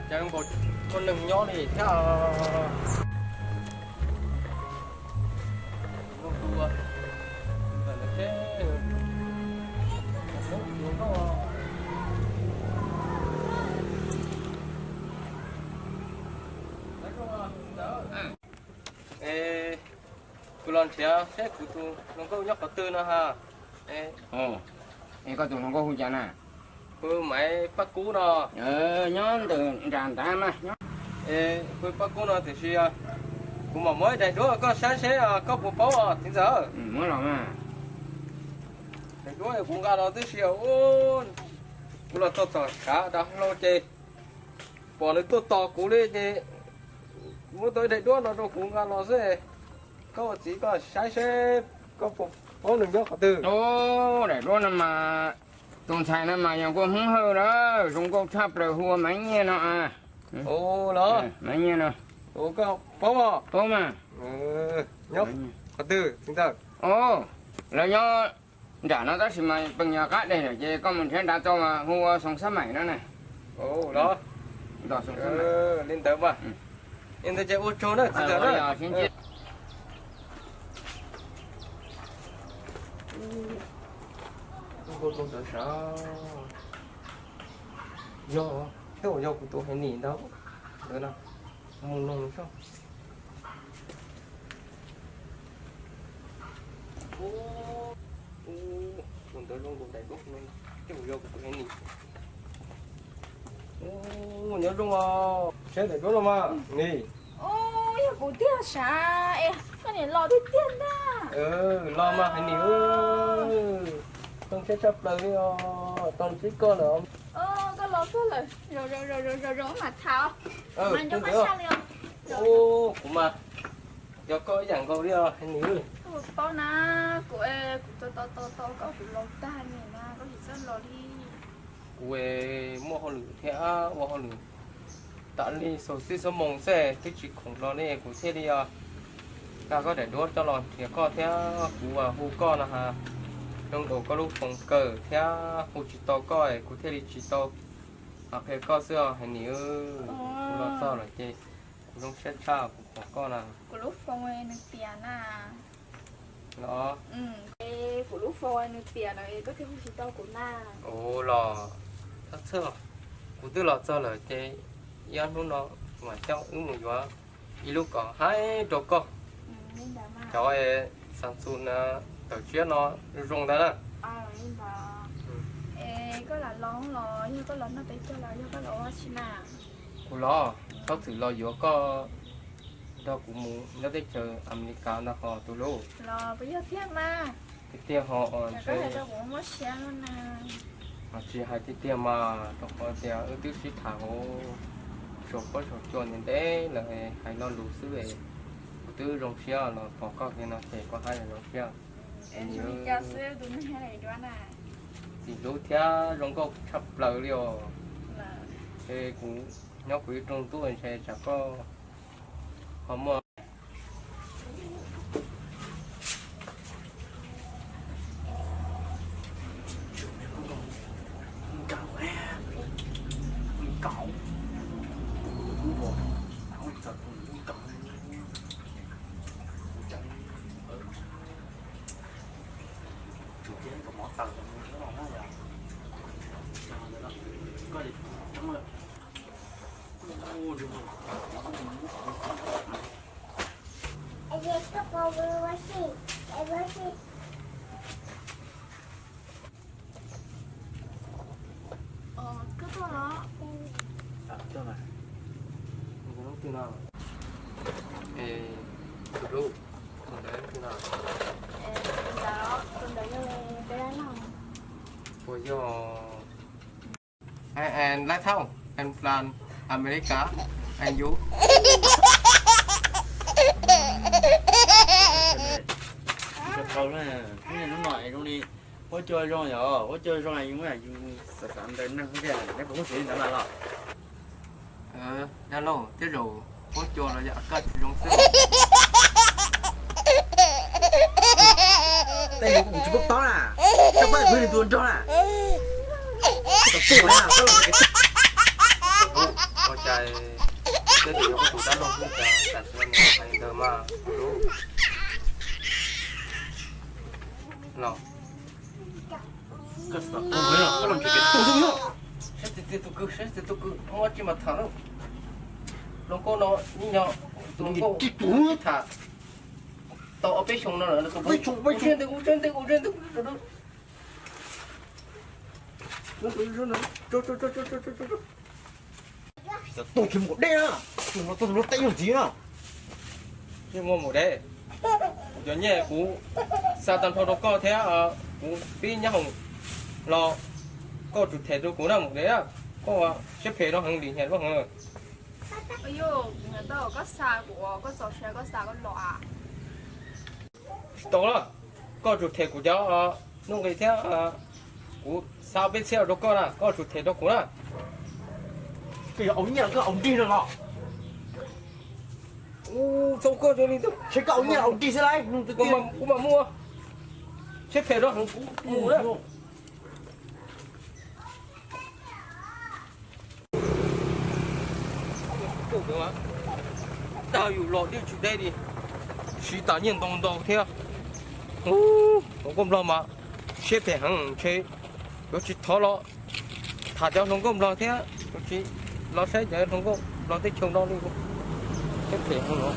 Cas npaum ua neeg nyob li thiab. Kuv los nrhiav seb kuv tus hluas nkauj nyob qhov twg no ha. Es koj tus hluas nkauj hu cas na? Kuv Maiv Paj Kub no. Nyob ntawm nram ntawd mas. Kuv Paj Kub no tiam sis kuv mam muab ib daim duab koj saib seb koj puas paub os txiv ntxawm. Muab los mas. Daim duab kuv nqa los tib si, kuv los txog tom kav dav hlau ces pom nws tuaj tos kuv li ces muab tau ib daim duab no rau kuv nqa los xwb. Koj ua txiv koj saib seb koj puas paub nws nyob qhov twg. Daim duab no mas tus ntxhais no mas yog nkauj Hmoob Hawj lawm, zoo nkauj tshaj plaws hu ua Maiv Nyiaj no. Maiv Nyiaj no. Paub mas. Nyob qhov twg txiv ntxawm? Lawv nyob nram no tab sis mas pes nyuag qab deg lawm ces koj mus nrhiav nrad tau mas hu ua Xoom Xab Maim no na. Li ntawd mas. Li ntawd ces ua tsaug na txiv ntxawm na. Yog, thiab uas yog kuv tus hais nim ntawd, ntawd no, mus noog soj. Ntawd zoo nkaus daim duab no, thiab uas yog kuv tus hais nim. Nyob zoo os, saib daim duab no mas nim. Yog kuv tiag sav es koj niam los tiag tiag ntag. Los mas hais nim, zoo siab tshaj plaws li os, tau ntsib koj lawm. Koj los txog lawm, zoo zoo zoo zoo mas tham. Mas nco qab saj li os. Kuv mas yog koj ib yam nkaus li os hais nim. Koj puas paub na, kuv, kuv tos tos tos tos koj kuv laus tag li na, koj tsis txawj los li. Kuv muaj hauj lwm thiab ua hauj lwm tas li xaus xib xaus moos xwb twb tsis khoom los li kuv thiaj li nqa koj daim duab coj los nrhiav koj thiab kuv hu koj no ha. Zoo nkaus koj lub foos kawm thiab hu tsis tau koj es kuv thiaj li tsis tau qhia koj xwb os hais nim. Kuv los txog lawm ces kuv zoo siab tshaj kuv pom koj na. Kuv lub foos nws tias na. Los, kuv lub foos nws tias lawm koj thiaj hu tsis tau kuv na. Ua los, thov txhawj, kuv twb los txog lawm ces ib ob hnub no mam coj wb mus yuav ib lub kom haib rau koj. Cov Samsung tawm tshiab no zoo ntawd na. Es koj lam los los yog koj los noj peb caug los yog koj los ua dab tsi na? Kuv los, txhob txwm los yuav koj nrog kuv mus nyob teb chaws Amelikas ntag ho tus hlub. Los puas yog tiag mas? Tiag tiag ho. Koj ntshe hais rau kuv muab siab no na. Tsis hais tiag tiag mas, rau qhov tias wb twb sib tham hauv saum pob saum cua ntev ntev lawm, hais lo lus xwb es kuv twb zoo siab los pom koj kiag no ces kuv haj yam zoo siab. Txiv hlub thiab zoo nkauj tshaj plaws li os. Es kuv nyob kuv ib rooj ntuj ntshe tsam koj ho muaj Puas yog? I am Lai Thao, I am from America, and you? Hnub no zoo li huab cua zoo yom, huab cua zoo yus, yus xav xav ntawm neeg thiab, neb puas muaj xwv li ntawd mas los? Dab laug, tej zaum Muab cua los yog kaj tsis zoo xwb. Tej nws kuv tsis paub tob na, koj pab pw nws tus nrog na. Ua cas tej tus yog koj tus dab laug hu cas tam sim no nws hais li ntawd mas kuv lub los. Saib txiv txiv tus kwv, saib txiv txiv tus kwv, muab tsis mas tham lawm. Hluas nkauj no ib nyuag tus hluas nkauj tham tau ob peb xyoo no lawm, ua siab ntev, ua siab ntev, ua siab ntev. Cov tuag tsis muaj deb na, tus no tuag tus no teb yog ntxiv na. Yeej muaj mus deb. Kuv cov nyiaj kuv xa tag nrho rau koj thiab, kuv pib nyab hoom los koj tsum them rau kuv na mus deb. Koj siab phem rau heev li nyuag lub heev. Tsis tau na, koj tsum them kuv cov nuj nqis thiab, kuv xa peb txhiab rau koj na, koj tsum them rau kuv na. Koj yog au nyiaj los koj au nrig no los? Txaus koj li, koj au nyiaj au nrig xwb lauj. Kuv mam muaj, siab phem rau heev kuv mus na. Tag yus los dib tsis deb li, siv tas nyiaj ntau ntau thiab. Hluas nkauj nplog mas siab phem heev ntshe yuav tsis thov los tham cov hluas nkauj nplog thiab, yuav tsis los saib cov hluas nkauj nplog teb chaws no li. Siab phem heev no.